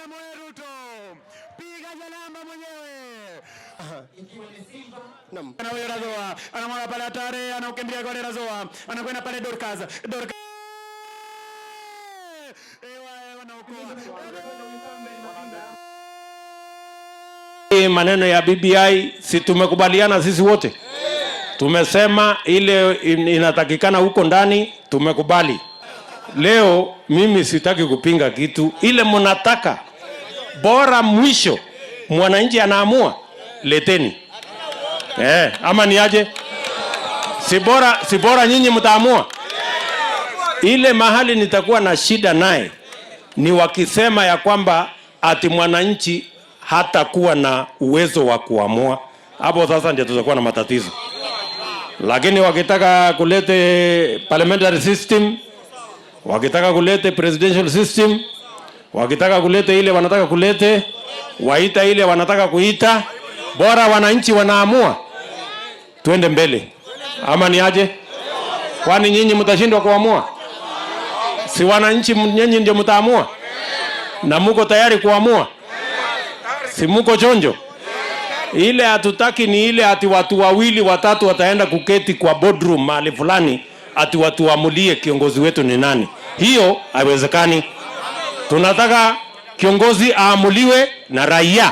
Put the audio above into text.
Samoei Ruto, piga jalamba mwenyewe. Naam. Anaoyo Razoa, anamwaga pale hatari, anaukimbilia kwa Razoa, anakwenda pale Dorcas, Dorcas. Ewa, wanaokoa. Hii maneno ya BBI, si tumekubaliana sisi wote? Tumesema ile inatakikana huko ndani, tumekubali. Leo mimi sitaki kupinga kitu, ile mnataka bora, mwisho mwananchi anaamua, leteni. Ama ni aje? Si bora nyinyi mtaamua. Ile mahali nitakuwa na shida naye ni wakisema ya kwamba ati mwananchi hatakuwa na uwezo wa kuamua. Hapo sasa ndio tutakuwa na matatizo. Lakini wakitaka kulete parliamentary system, wakitaka kulete presidential system, wakitaka kulete ile wanataka kulete, waita ile wanataka kuita, bora wananchi wanaamua, tuende mbele. Ama ni aje? Kwani nyinyi mtashindwa kuamua? Si wananchi nyinyi ndio mtaamua? Na muko tayari kuamua? Si muko chonjo? Ile hatutaki ni ile ati watu wawili watatu wataenda kuketi kwa boardroom mahali fulani ati watuamulie kiongozi wetu ni nani. Hiyo haiwezekani. Tunataka kiongozi aamuliwe na raia.